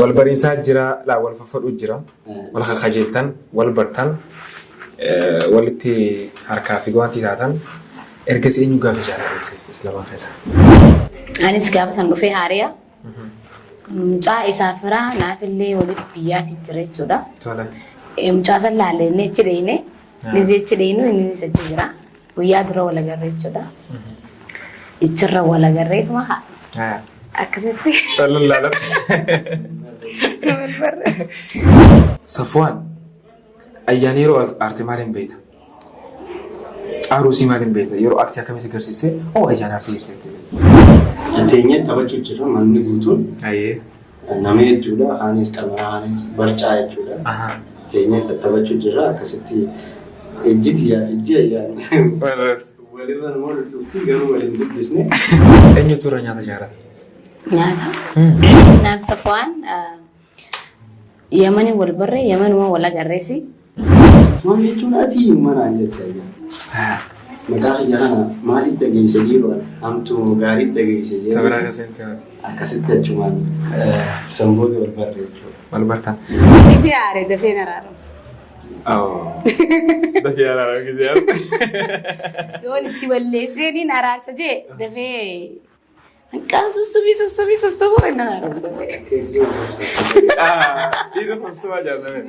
Wal bariisaa jira, laa wal faffadhuu jira, wal kakajeeltan, wal bartan, walitti harkaa fi guwaantii taatan, ergasii eenyu gaafa jaalala eegse lamaan keessa? Anis gaafa san dhufee haariya. Mucaa isaa firaa naafillee waliif biyyaati jira jechuudha. Tole. Mucaa san laallee achi dheeyne. Gizee achi dheeynu innis achi jira. Guyyaa dura wal agarre jechuudha. Ichirra wal agarreetuma akkasitti Wal laalan. wal barre. Safuwaan ayyaana yeroo aarte maaliin beekta? Aaruu maaliin beekta? Yeroo aartii akkamii si agarsiisee oo ayyaana aartii jirti jettee beekta? Teenyee taphachuu jira manni guutuun. Ayyee. Nama hedduudha. Kaanis qamaa kaanis barcaa jechuudha. Teenyee taphachuu jira akkasitti ijji tiyyaa fi ijji ayyaan walirra nama dhufti garuu waliin dubbisne. Eenyutu irra nyaata jaalata? Nyaata. Naaf Safuwaan Yamanii wal barre, Yamanuma wal agarreesi. Maal jechuun ati manaan jette ayyaa. Maqaa kiyya kana maaliif dhageesse dhiiroo hamtuu gaariif dhageesse Biraa jedhee keessatti himate. Akkasitti achumaan sanboota wal barre jechuudha. Wal bartan. Gisee aare dafee na raaramu. Dafee araara gisee aarte. Yoon itti balleessee niin araarsa jee dafee hanqaan sussubii sussubii sussubuu inni araaramu dafee. Dhiira fassuma jaallatame.